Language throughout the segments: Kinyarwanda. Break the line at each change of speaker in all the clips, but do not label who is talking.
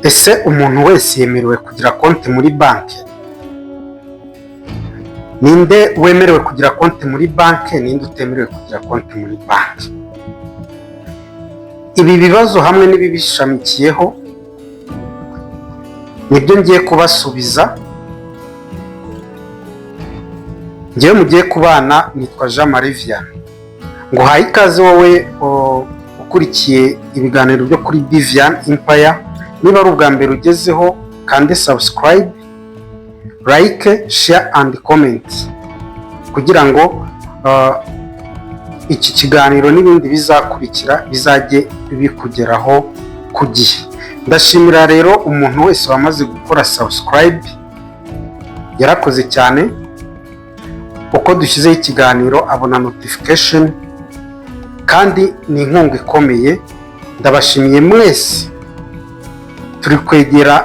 Ese umuntu wese yemerewe kugira konti muri banki? Ninde wemerewe kugira konti muri banki, ninde utemerewe kugira konti muri banki? Ibi bibazo hamwe n'ibibishamikiyeho nibyo ngiye kubasubiza. Ngewe mugiye kubana nitwa Jean Marie Vianney. Nguhaye ikaze wowe ukurikiye ibiganiro byo kuri Bivian Empire. Niba ari ubwa mbere ugezeho, kande subscribe, like, share and comment kugira ngo iki kiganiro n'ibindi bizakurikira bizajye bikugeraho ku gihe. Ndashimira rero umuntu wese wamaze gukora subscribe, yarakoze cyane. Uko dushyizeho ikiganiro abona notification, kandi ni inkunga ikomeye. Ndabashimiye mwese. Turi kwegera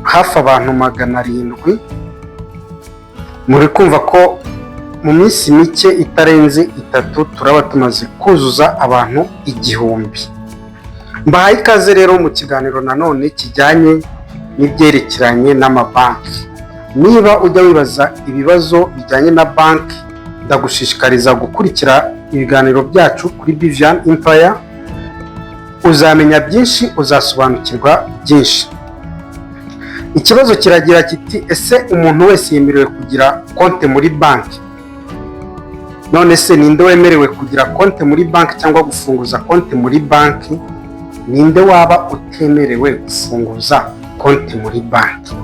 hafi abantu 700. Muri kumva ko mu minsi mike itarenze 3 turaba tumaze kuzuza abantu 1000. Mbahaye ikaze rero mu kiganiro nanone kijyanye n'ibyerekeranye n'amabanki. Niba ujya wibaza ibibazo bijyanye na banki, ndagushishikariza gukurikira ibiganiro byacu kuri Bivian Empire. Uzamenya byinshi, uzasobanukirwa byinshi. Ikibazo kiragira kiti: ese umuntu wese yemerewe kugira konti muri banki? None se ninde wemerewe kugira konti muri banki cyangwa gufunguza konti muri banki? Ninde waba utemerewe gufunguza konti muri banki?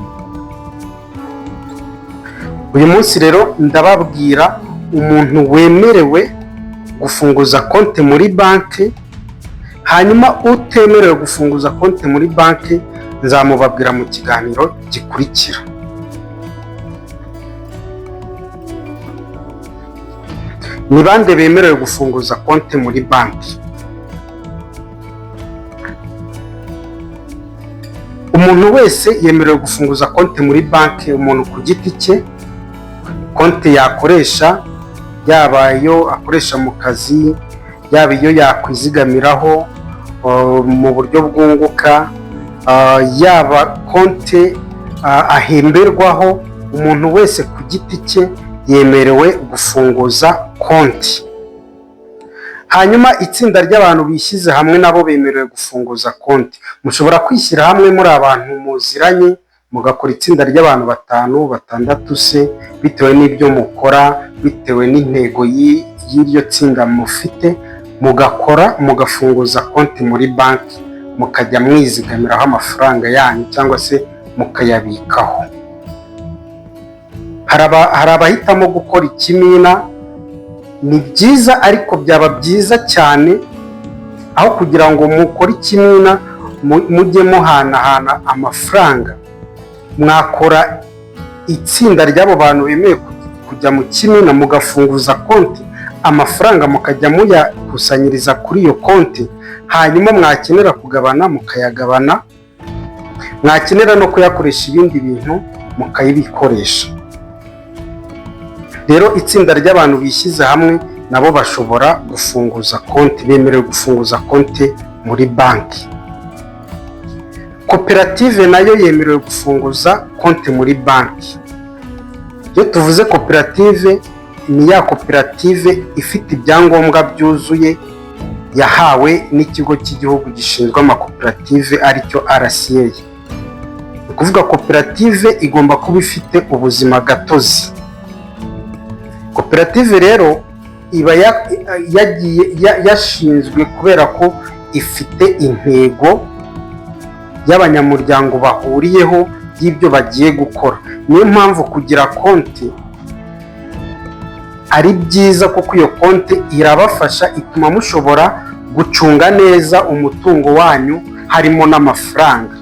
Uyu munsi rero ndababwira umuntu wemerewe gufunguza konti muri banki, hanyuma utemerewe gufunguza konti muri banki nzamubabwira mu kiganiro gikurikira. Ni bande bemerewe gufunguza konti muri banki? Umuntu wese yemerewe gufunguza konti muri banki, umuntu ku giti cye. Konti yakoresha, yaba iyo akoresha mu kazi, yaba iyo yakwizigamiraho mu buryo bwunguka, yaba konti ahemberwaho, umuntu wese ku giti cye yemerewe gufunguza konti. Hanyuma itsinda ry'abantu bishyize hamwe nabo bemerewe gufunguza konti. Mushobora kwishyira hamwe muri abantu muziranye, mugakora itsinda ry'abantu 5, 6 se, bitewe n'ibyo mukora, bitewe n'intego y'iryo tsinda mufite, mugakora mugafunguza konti muri banki, mukajya mwizigamiraho amafaranga yanyu cyangwa se mukayabikaho. Hari abahitamo gukora ikimina, ni byiza, ariko byaba byiza cyane aho kugira ngo mukore ikimina mujye muhanahana amafaranga, mwakora itsinda ry'abo bantu bemeye kujya mu kimina, mugafunguza konti, amafaranga mukajya muyakusanyiriza kuri iyo konti, hanyuma mwakenera kugabana mukayagabana, mwakenera no kuyakoresha ibindi bintu mukayibikoresha. Rero itsinda ry'abantu bishyize hamwe nabo bashobora gufunguza konti, bemerewe gufunguza konti muri banki. Koperative nayo yemerewe gufunguza konti muri banki. Iyo tuvuze koperative, ni ya koperative ifite ibyangombwa byuzuye yahawe n'ikigo cy'igihugu gishinzwe amakoperative, aricyo RCA. Ni ukuvuga koperative igomba kuba ifite ubuzima gatozi. Koperative rero iba yagiye yashinzwe kubera ko ifite intego y'abanyamuryango bahuriyeho y'ibyo bagiye gukora. Niyo mpamvu kugira konti ari byiza, kuko iyo konti irabafasha, ituma mushobora gucunga neza umutungo wanyu, harimo n'amafaranga,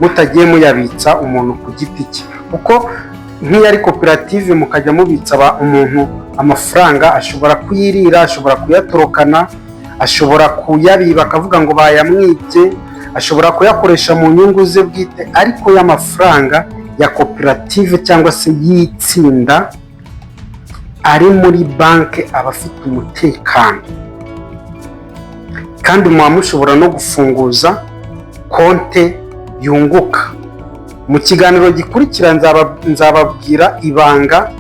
mutagiye muyabitsa umuntu ku giti cye. Kuko nk'iyo ari koperative mukajya mubitsa umuntu amafaranga, ashobora kuyirira, ashobora kuyatorokana, ashobora kuyabiba akavuga ngo bayamwibye, ashobora kuyakoresha mu nyungu ze bwite. Ariko y'amafaranga ya koperative cyangwa se y'itsinda ari muri banki aba afite umutekano, kandi muba mushobora no gufunguza konti yunguka. Mu kiganiro gikurikira nzababwira ibanga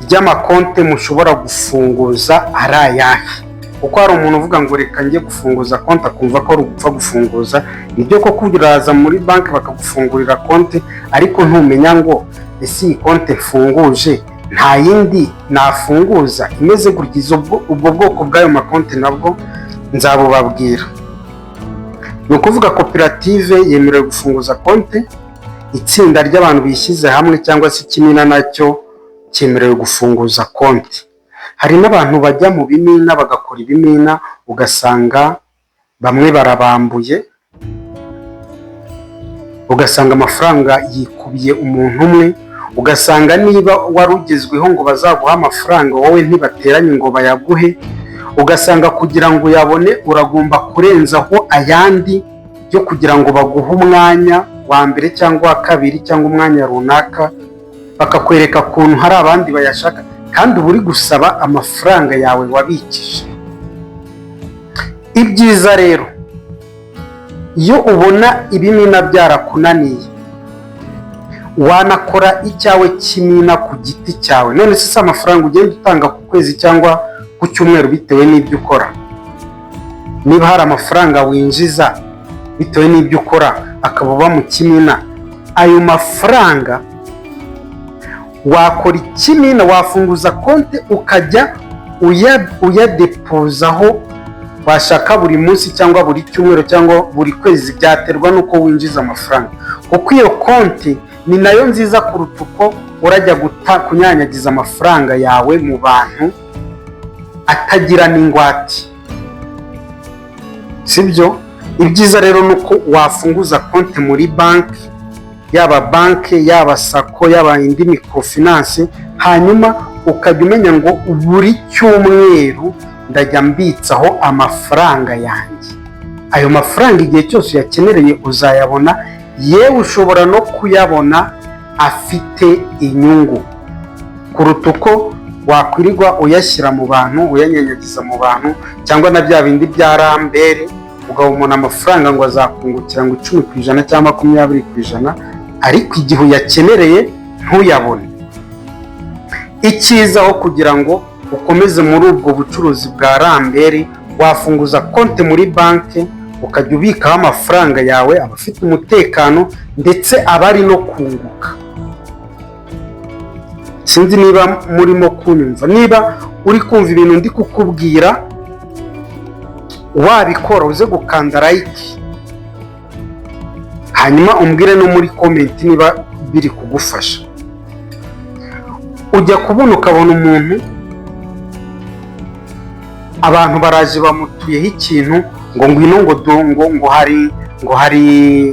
ry'amakonte mushobora gufunguza ari ayahe, kuko hari umuntu uvuga ngo reka njye gufunguza konti, akumva ko ari ugupfa gufunguza. Nibyo koko, uraza muri banki bakagufungurira konti, ariko ntumenya ngo ese iyi konti mfunguje nta yindi nafunguza imeze gutya? Ubwo bwoko bw'ayo makonti nabwo nzabubabwira. Ni ukuvuga, koperative yemerewe gufunguza konti, itsinda ry'abantu bishyize hamwe cyangwa se ikimina nacyo cyemerewe gufunguza konti. Hari n'abantu bajya mu bimina bagakora ibimina, ugasanga bamwe barabambuye, ugasanga amafaranga yikubiye umuntu umwe, ugasanga niba wari ugezweho ngo bazaguhe amafaranga, wowe ntibateranye ngo bayaguhe, ugasanga kugira ngo uyabone uragomba kurenzaho ayandi yo kugira ngo baguhe umwanya wa mbere cyangwa uwa kabiri cyangwa umwanya runaka, bakakwereka ukuntu hari abandi bayashaka, kandi uba uri gusaba amafaranga yawe wabikije. Ibyiza rero, iyo ubona ibimina byarakunaniye, wanakora icyawe kimina ku giti cyawe. None se si amafaranga ugenda utanga ku kwezi cyangwa ku cyumweru bitewe n'ibyo ukora? Niba hari amafaranga winjiza bitewe n'ibyo ukora akaba uba mu kimina, ayo mafaranga wakora ikimina, wafunguza konti ukajya uyadepozaho washaka buri munsi cyangwa buri cyumweru cyangwa buri kwezi, byaterwa n'uko winjiza amafaranga, kuko iyo konti ni nayo nziza kuruta uko urajya kunyanyagiza amafaranga yawe mu bantu atagira n'ingwate, sibyo? Ibyiza rero ni uko wafunguza konti muri banki, yaba banki, yaba SACCO, yaba indi microfinance, hanyuma ukajya umenya ngo buri cyumweru ndajya mbitsaho amafaranga yanjye. Ayo mafaranga igihe cyose uyakenereye uzayabona, yewe ushobora no kuyabona afite inyungu kuruta uko wakwirirwa uyashyira mu bantu, uyanyanyagiza mu bantu, cyangwa na bya bindi bya rambere, ugaha umuntu amafaranga ngo azakungukira ngo 10% cyangwa 20%, ariko igihe uyakenereye ntuyabone. Icyiza, aho kugira ngo ukomeze muri ubwo bucuruzi bwa rambere, wafunguza konti muri banki ukajya ubikaho amafaranga yawe, aba afite umutekano ndetse aba ari no kunguka. Sinzi niba murimo kunyumva. Niba uri kumva ibintu ndi kukubwira wabikora, uze gukanda like, hanyuma umbwire no muri comment niba biri kugufasha. Ujya kubona ukabona umuntu, abantu baraje bamutuyeho ikintu ngo ngwino, ngo ngo ngo hari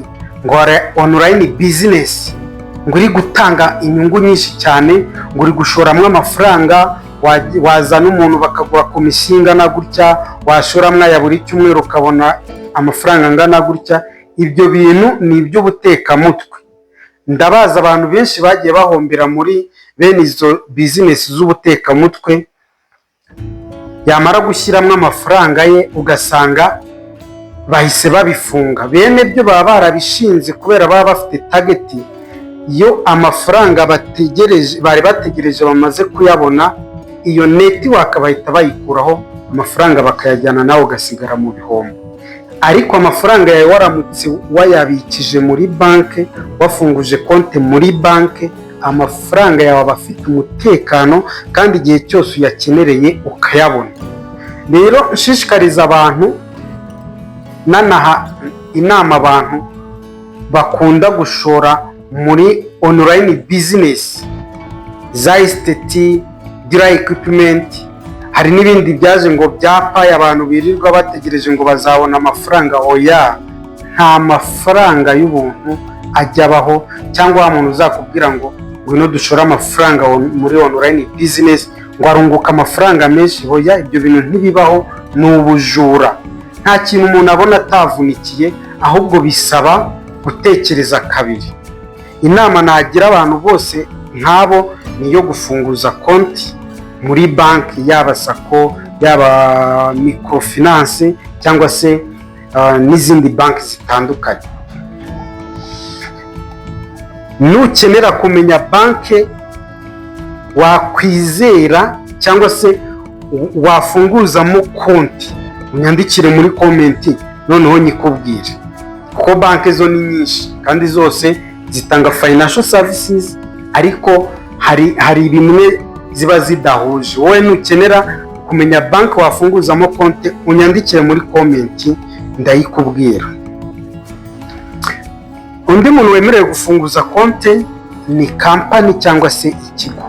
online business ngo uri gutanga inyungu nyinshi cyane, ngo uri gushoramo amafaranga, wazana umuntu bakaguha komisiyo ingana gutya, washoramo aya buri cyumweru ukabona amafaranga angana gutya. Ibyo bintu ni iby'ubutekamutwe. Ndabazi abantu benshi bagiye bahombera muri bene izo business z'ubutekamutwe, yamara gushyiramo amafaranga ye ugasanga bahise babifunga. Bene byo baba barabishinze kubera baba bafite target. Iyo amafaranga bategereje, bari bategereje, bamaze kuyabona, iyo network bahita bayikuraho, amafaranga bakayajyana, nawe ugasigara mu bihombo. Ariko amafaranga yawe waramutse wayabikije muri banki, wafunguje konti muri banki, amafaranga yawe aba afite umutekano kandi igihe cyose uyakenereye ukayabona. Rero nshishikariza abantu, nanaha inama abantu bakunda gushora muri online business za ICT, dira equipment, hari n'ibindi byaje ngo bya Pi, abantu birirwa bategereje ngo bazabona amafaranga. Oya, nta mafaranga y'ubuntu ajya abaho, cyangwa wa muntu uzakubwira ngo ngwino dushore amafaranga muri online business ngo arunguka amafaranga menshi, hoya, ibyo bintu ntibibaho, ni ubujura. Nta kintu umuntu abona atavunikiye, ahubwo bisaba gutekereza kabiri. Inama nagira abantu bose nk'abo ni iyo gufunguza konti muri banki, yaba SACCO, yaba microfinance, cyangwa se n'izindi banki zitandukanye. Nukenera kumenya banki wakwizera cyangwa se wafunguzamo konti, unyandikire muri comment, noneho nyikubwire, kuko banki zo ni nyinshi kandi zose zitanga financial services, ariko hari bimwe ziba zidahuje. Wowe nukenera kumenya banki wafunguzamo konti, unyandikire muri comment, ndayikubwira. Undi muntu wemerewe gufunguza konti ni kampani cyangwa se ikigo.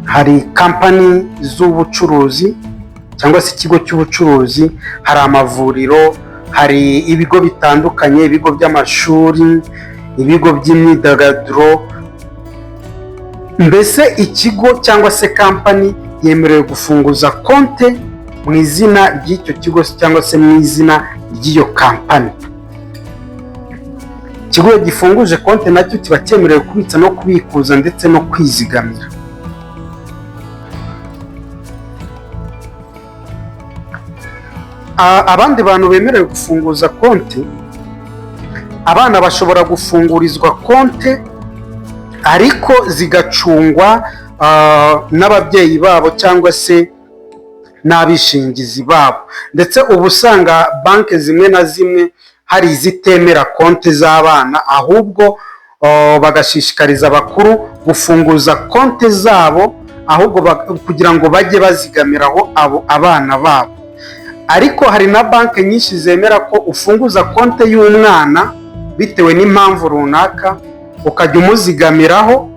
Hari kampani z'ubucuruzi cyangwa se ikigo cy'ubucuruzi, hari amavuriro, hari ibigo bitandukanye, ibigo by'amashuri, ibigo by'imyidagaduro. Mbese ikigo cyangwa se kampani yemerewe gufunguza konti mu izina ry'icyo kigo cyangwa se mu izina ry'iyo kampani. Ikigo gifunguje konti nacyo kiba cyemerewe kubitsa no kubikuza ndetse no kwizigamira. Abandi bantu bemerewe gufunguza konti: abana bashobora gufungurizwa konti, ariko zigacungwa n'ababyeyi babo cyangwa se n'abishingizi babo. Ndetse uba usanga banki zimwe na zimwe hari izitemera konti z'abana, ahubwo bagashishikariza abakuru gufunguza konti zabo, ahubwo kugira ngo bajye bazigamiraho abo abana babo. Ariko hari na banki nyinshi zemera ko ufunguza konti y'umwana bitewe n'impamvu runaka, ukajya umuzigamiraho,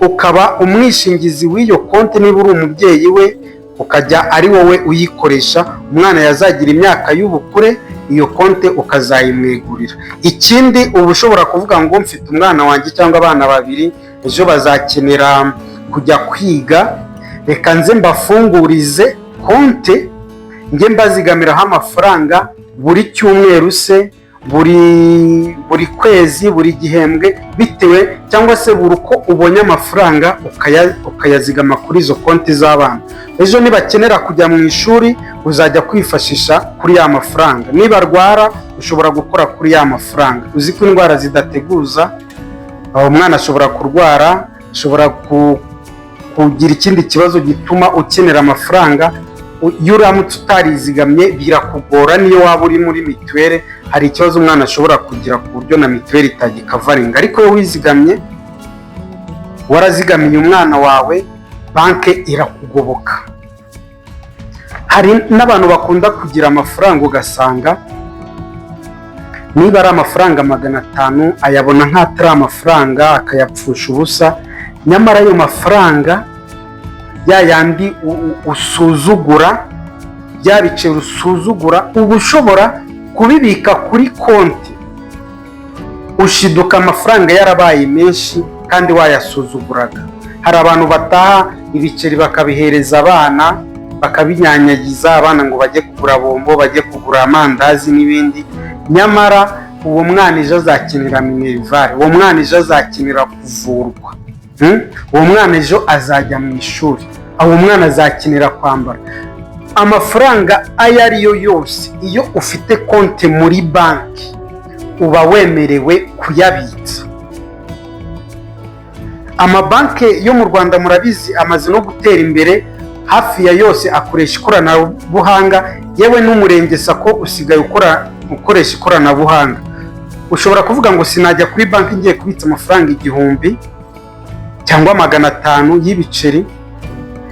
ukaba umwishingizi w'iyo konti niba uri umubyeyi we, ukajya ari wowe uyikoresha. Umwana yazagira imyaka y'ubukure, iyo konti ukazayimwegurira. Ikindi, uba ushobora kuvuga ngo mfite umwana wanjye cyangwa abana babiri, ejo bazakenera kujya kwiga, reka nze mbafungurize konti, njye mbazigamiraho amafaranga buri cyumweru se, buri kwezi, buri gihembwe, bitewe, cyangwa se buri uko ubonye amafaranga ukayazigama kuri izo konti z'abana. Ejo nibakenera kujya mu ishuri, uzajya kwifashisha kuri ya mafaranga. Nibarwara, ushobora gukora kuri ya mafaranga. Uzi ko indwara zidateguza, umwana ashobora kurwara, ashobora kugira ikindi kibazo gituma ukenera amafaranga. Iyo uramutse utarizigamye birakugora. Niyo waba uri muri mituweli, hari ikibazo umwana ashobora kugira ku buryo na mituweli itagikavaringa. Ariko iyo wizigamye, warazigamiye umwana wawe, banki irakugoboka. Hari n'abantu bakunda kugira amafaranga, ugasanga niba ari amafaranga 500 ayabona nk'atari amafaranga, akayapfusha ubusa. Nyamara ayo mafaranga ya yandi usuzugura, bya biceri usuzugura, uba ushobora kubibika kuri konti, ushiduka amafaranga yarabaye menshi kandi wayasuzuguraga. Hari abantu bataha ibiceri bakabihereza abana, bakabinyanyagiza abana ngo bajye kugura bombo, bajye kugura amandazi n'ibindi. Nyamara uwo mwana ejo azakenera minerval, uwo mwana ejo azakenera kuvurwa, Uwo mwana ejo azajya mu ishuri, uwo mwana azakenera kwambara. Amafaranga ayo ari yo yose, iyo ufite konti muri banki uba wemerewe kuyabitsa. Amabanki yo mu Rwanda murabizi amaze no gutera imbere, hafi ya yose akoresha ikoranabuhanga. Yewe n'umurenge SACCO usigaye ukoresha ikoranabuhanga. Ushobora kuvuga ngo sinajya kuri banki ngiye kubitsa amafaranga 1000 cyangwa 500 y'ibiceri,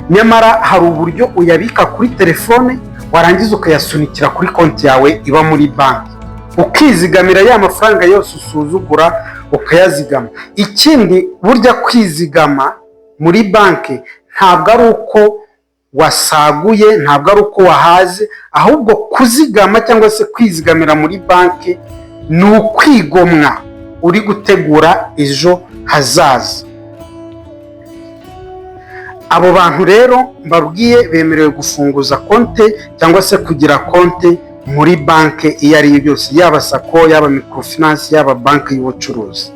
nyamara hari uburyo uyabika kuri telefone, warangiza ukayasunikira kuri konti yawe iba muri banki, ukizigamira ya mafaranga yose usuzugura, ukayazigama. Ikindi, burya kwizigama muri banki ntabwo ari uko wasaguye, ntabwo ari uko wahaze, ahubwo kuzigama cyangwa se kwizigamira muri banki ni ukwigomwa uri gutegura ejo hazaza. Abo bantu rero mbabwiye bemerewe gufunguza konti cyangwa se kugira konti muri banki iyo ari yo yose, yaba SACCO, yaba microfinance, yaba banki y'ubucuruzi.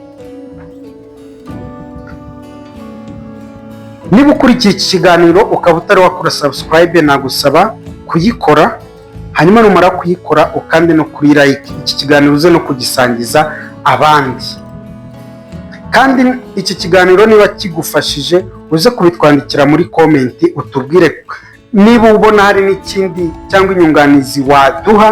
Niba ukurikiye iki kiganiro ukaba utari wakora subscribe, nagusaba kuyikora, hanyuma numara kuyikora ukande no kuri like, iki kiganiro uze no kugisangiza abandi. Kandi iki kiganiro niba kigufashije, uze kubitwandikira muri comment, utubwire niba ubona hari n'ikindi cyangwa inyunganizi waduha,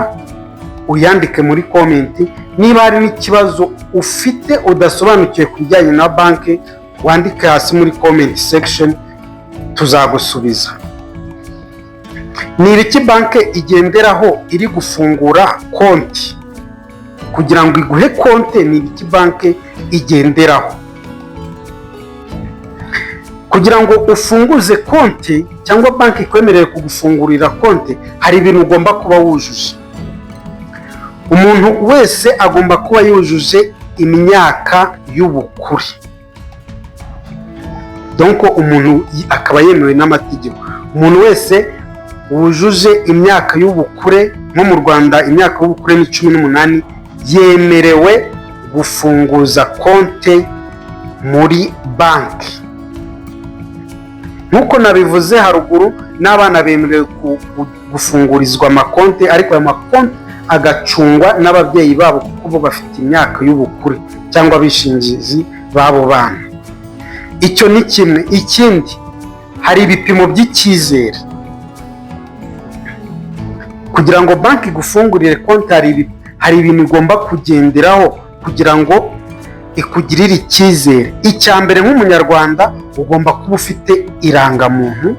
uyandike muri comment. Niba hari n'ikibazo ufite udasobanukiwe ku bijyanye na banki, wandike hasi muri comment section, tuzagusubiza. Ni ibiki banki igenderaho iri gufungura konti? Kugira ngo iguhe konti, ni ibiki banki igenderaho kugira ngo ufunguze konti, cyangwa banki ikwemerere kugufungurira konti? Hari ibintu ugomba kuba wujuje. Umuntu wese agomba kuba yujuje imyaka y'ubukure, donc umuntu akaba yemewe n'amategeko. Umuntu wese wujuje imyaka y'ubukure, nko mu Rwanda imyaka y'ubukure ni 18, yemerewe gufunguza konti muri banki. Nk'uko nabivuze haruguru, n'abana bemerewe gufungurizwa amakonti, ariko aya makonti agacungwa n'ababyeyi babo, kuko bo bafite imyaka y'ubukure cyangwa abishingizi b'abo bana. Icyo ni kimwe. Ikindi, hari ibipimo by'icyizere. Kugira ngo banki igufungurire konti, hari ibintu igomba kugenderaho kugira ngo ikugirire icyizere. Icya mbere, nk'Umunyarwanda ugomba kuba ufite irangamuntu,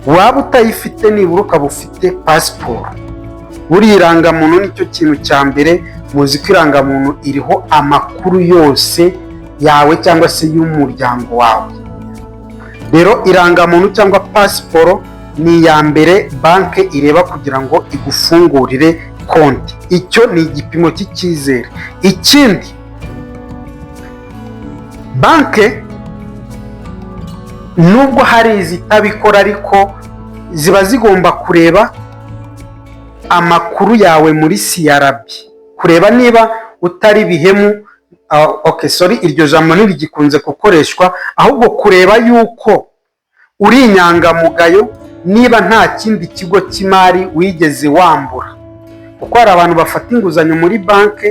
waba utayifite nibura ukaba ufite pasiporo. Buriya irangamuntu nicyo kintu cya mbere. Muzi ko irangamuntu iriho amakuru yose yawe cyangwa se y'umuryango wawe. Rero irangamuntu cyangwa pasiporo ni iya mbere banki ireba kugira ngo igufungurire konti. Icyo ni igipimo cy'icyizere. Ikindi, banki nubwo hari izitabikora, ariko ziba zigomba kureba amakuru yawe muri CRB, kureba niba utari bihemu. Okay, sorry, iryo jambo ntirigikunze gukoreshwa, ahubwo kureba yuko uri inyangamugayo, niba nta kindi kigo cy'imari wigeze wambura, kuko hari abantu bafata inguzanyo muri banki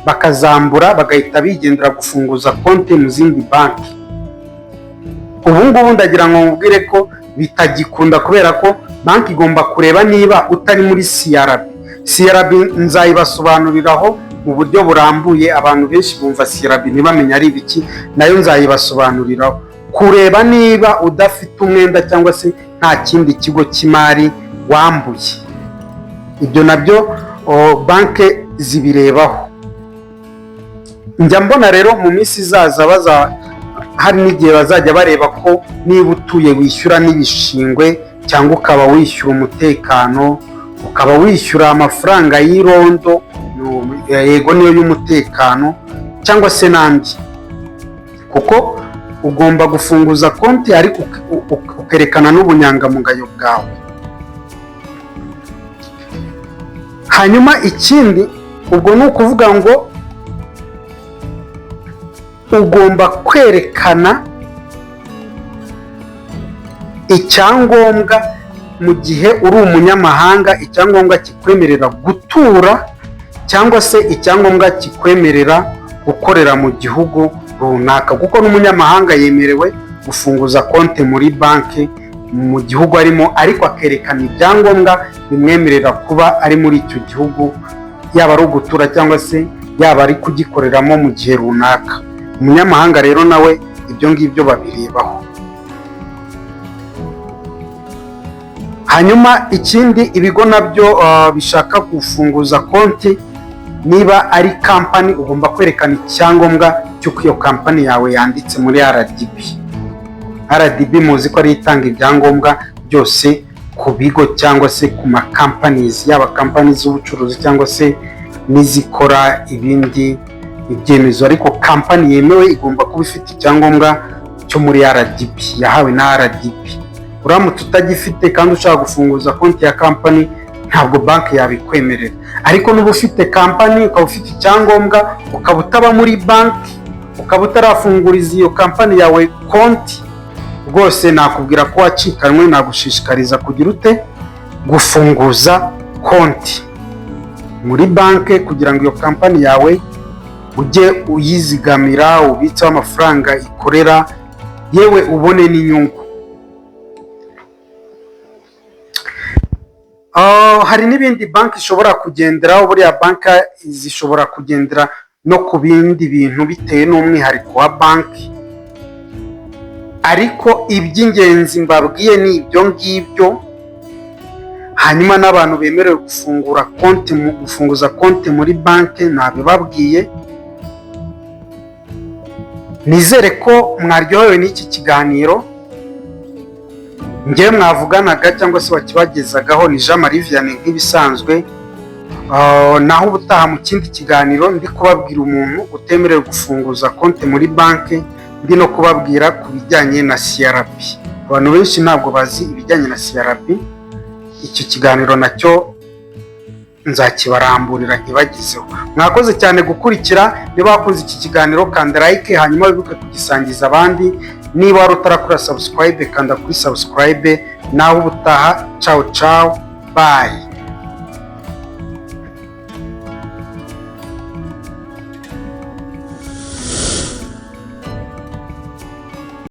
bakazambura, bagahita bigendera gufunguza konti mu zindi banki. Ubu ngubu ndagira ngo mubwire ko bitagikunda, kubera ko banki igomba kureba niba utari muri CRB. CRB nzayibasobanuriraho mu buryo burambuye. Abantu benshi bumva CRB ntibamenye ari ibiki, nayo nzayibasobanuriraho. Kureba niba udafite umwenda cyangwa se nta kindi kigo cy'imari wambuye, ibyo nabyo banki zibirebaho. Njya mbona rero mu minsi izaza baza hari n'igihe bazajya bareba ko niba utuye wishyura n'ibishingwe, cyangwa ukaba wishyura umutekano, ukaba wishyura amafaranga y'irondo, yego niyo y'umutekano, cyangwa se n'andi, kuko ugomba gufunguza konti ariko ukerekana n'ubunyangamugayo bwawe. Hanyuma ikindi, ubwo ni ukuvuga ngo ugomba kwerekana icyangombwa mu gihe uri umunyamahanga, icyangombwa kikwemerera gutura cyangwa se icyangombwa kikwemerera gukorera mu gihugu runaka, kuko n'umunyamahanga yemerewe gufunguza konti muri banki mu gihugu arimo, ariko akerekana ibyangombwa bimwemerera kuba ari muri icyo gihugu, yaba ari ugutura cyangwa se yaba ari kugikoreramo mu gihe runaka. Umunyamahanga rero nawe ibyo ngibyo babirebaho. Hanyuma ikindi, ibigo nabyo bishaka gufunguza konti, niba ari kampani, ugomba kwerekana icyangombwa cy'uko iyo kampani yawe yanditse muri RDB. RDB muzi ko ariyo itanga ibyangombwa byose ku bigo cyangwa se ku makampanizi, yaba kampani z'ubucuruzi cyangwa se n'izikora ibindi ibyemezo, ariko kampani yemewe igomba kuba ifite icyangombwa cyo muri RDB, yahawe na RDB. Uramutse utagifite kandi ushaka gufunguza konti ya kampani, ntabwo banki yabikwemerera. Ariko niba ufite kampani, ukaba ufite icyangombwa, ukaba utaba muri banki, ukaba utarafunguriza iyo kampani yawe konti, rwose nakubwira ko wacikanwe. Nagushishikariza kugira ute? Gufunguza konti muri banki kugira ngo iyo kampani yawe Ujye uyizigamira, ubitseho amafaranga ikorera, yewe ubone n'inyungu. Hari n'ibindi banki ishobora kugenderaho. Buriya banki zishobora kugendera no ku bindi bintu bitewe n'umwihariko wa banki, ariko iby'ingenzi mbabwiye ni ibyo ngibyo. Hanyuma n'abantu bemerewe gufungura konti, mu gufunguza konti muri banki nabibabwiye. Nizere ko mwaryohewe n'iki kiganiro. Njyewe mwavuganaga cyangwa se wakibagezagaho ni Jean Marie Vianney nk'ibisanzwe. Naho ubutaha mu kindi kiganiro, ndi kubabwira umuntu utemerewe gufunguza konti muri banki, ndi no kubabwira ku bijyanye na CRB. Abantu benshi ntabwo bazi ibijyanye na CRB. Icyo kiganiro nacyo nzakibaramburira ntibagizeho. Mwakoze cyane gukurikira. Niba wakoze iki kiganiro, kanda like, hanyuma wibuke kugisangiza abandi. Niba wari utarakora subscribe, kanda kuri subscribe. Naho ubutaha, ciao ciao, bye.